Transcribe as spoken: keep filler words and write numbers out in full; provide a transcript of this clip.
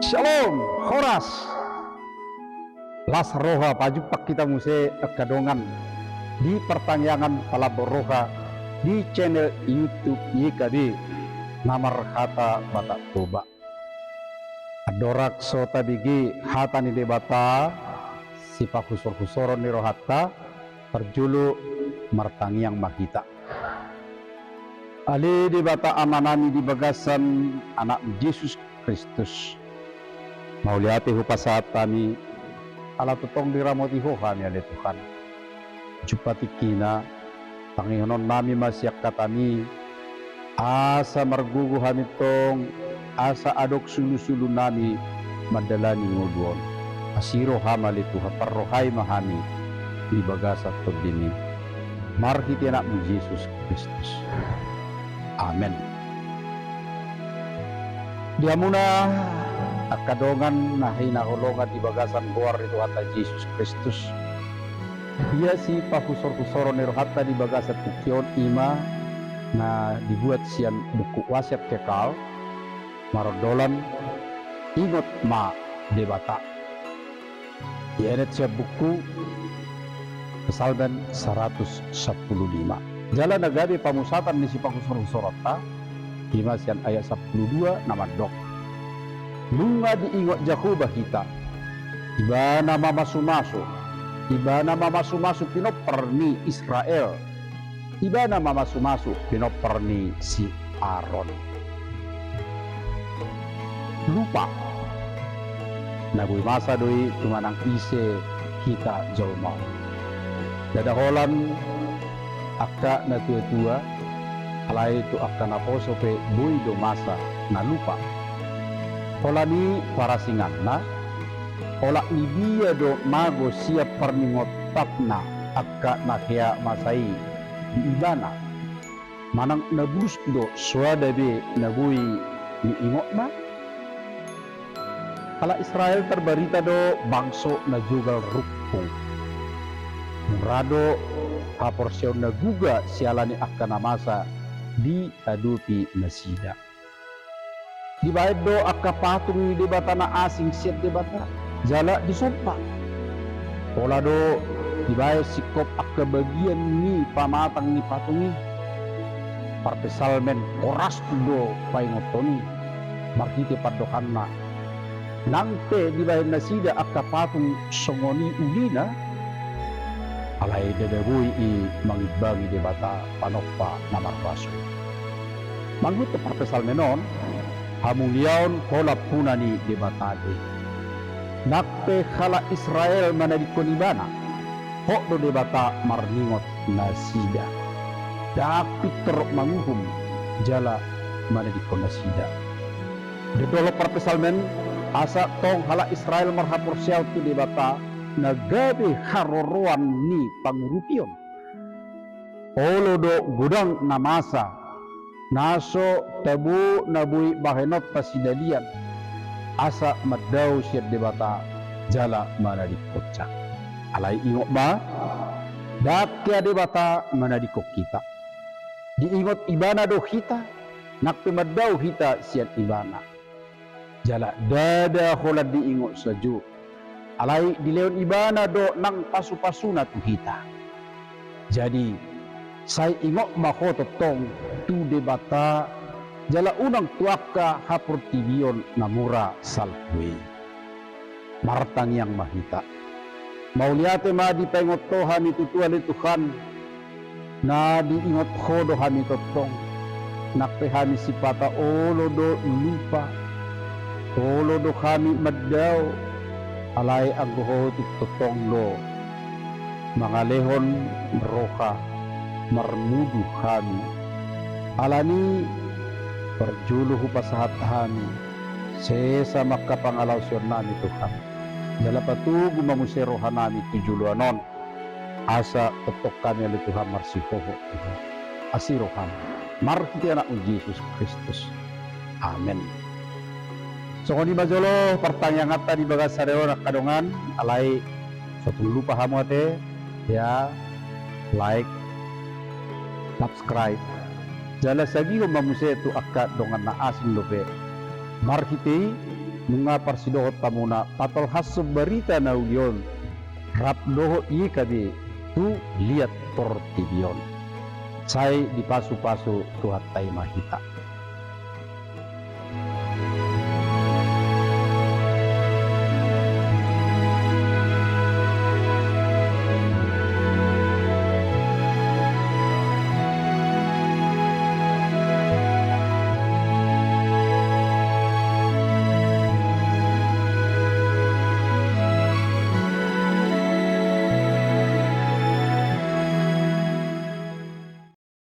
Shalom, horas. Las roha pajumpang hita muse angka dongan di partangiangan Palambok Roha di channel YouTube Y K B na marhata Batak Toba. Andorang so tabege hata ni Debata, sipahusorhusoron ni rohanta, parjolo martangiang ma hita. Ale Debata Amanami di bagasan Anakmu Jesus Kristus, mauliate hupasahat hami, ala tongtong diramoti Ho hami ale Tuhan. Jumpa tingkina, tangihononnami ma sian hatami, asa margogo hami tong, asa adong sulusulunami mandalani ngolu on. Asi roham ale Tuhan, parrohai ma hami di bagasan tondimi. Marhite Anakmu Jesus Kristus. Amen. Di hamuna angka dongan na hinaholongan di bagasan goar ni Tuhanta Jesus Kristus, ia sipahusorhusoron ni rohanta di bagasan tingki on ima na dibuat sian buku Wasiat Kekal, marhordolan Ingot ma Debata. Dienet sian buku Psalmen saratus sampulu lima. Jala na gabe pamusatan ni sipahusorhusoronta, ima sian ayat sampulu dua na mandok: Nunga diingot Jahowa hita, Ibana mamasumasu, Ibana mamasumasu pinompar ni Israel, Ibana mamasumasu pinompar ni si Aron. Lupa. Na boi masa do i tu manang ise hita jolma on. Ndada holan angka na tuatua, alai tu angka naposo pe boi do masa na lupa. Holan i parasinganna, olat ni dia do mago sian parningotanna angka na hea masa i di ibana, manang na bulus do soada be na boi niingotna? Halak Israel tarbarita do bangso na jogal rungkung. Mura do haporseaon na guga siala ni angka na masa diadopi nasida. Dibaen do angka patung ni debata na asing sian Debata, jala disomba. Pola do dibaen singkop angka bagian ni pamatang ni patung i. Parpsalmen horas do paingothon i, marhite pandohanna: Nang pe dibaen nasida angka patung songon i ulina, alai ndada boi i mangimbangi Debata panompa na markuaso i. Mangihuthon parpsalmen on, hamuliaon holampuna ni Debata do i. Nang pe halak Israel manadingkon Ibana, hot do Debata marningot nasida. Ndang pintor manguhum jala manadingkon nasida. Didok parpsalmen, asa tong halak Israel marhaporseaon tu Debata na gabe haroroan ni pangurupion. Olo do godang na masa, na so tabo na boi bahenonta sidalian, asa mandao sian Debata jala manadingkonsa. Alai ingot ma, ndang hea Debata manadingkon hita. Diingot Ibana do hita, nang pe mandao hita sian Ibana. Jala ndada holan diingot sajo, alai dilehon Ibana do nang pasupasuna tu hita. Jadi, sai ingot ma ho tongtong tu Debata, jala unang tu angka haportibion na mura salpu i. Martangiang ma hita. Mauliate ma dipaingot Ho hami tutu ale Tuhan, na diingot Ho do hami tongtong. Nang pe hami sipata olo do lupa, olo do hami mandao, alai anggo Ho tongtong do mangalehon roha marmudu hami. Alani i parjolo hupasahat hami, sesa ma angka pangalaosionnami tu Ho. Jala patogu ma muse rohanami tu joloan on, asa tongtong hami ale Tuhan marsihohot tu Ho. Asi roham, marhite Anakmu Jesus Kristus. Amen. Songon i ma jolo partangianganta di bagasan sadari on angka dongan, alai so tung lupa hamu ate, ya, like, subscribe, jala sagihon ma muse tu angka dongan na asing dope. Marhite i nunga parsidohot hamuna patolhashon barita na uli on rap dohot Y K B tu liat portibi on. Sai dipasupasu Tuhanta i ma hita.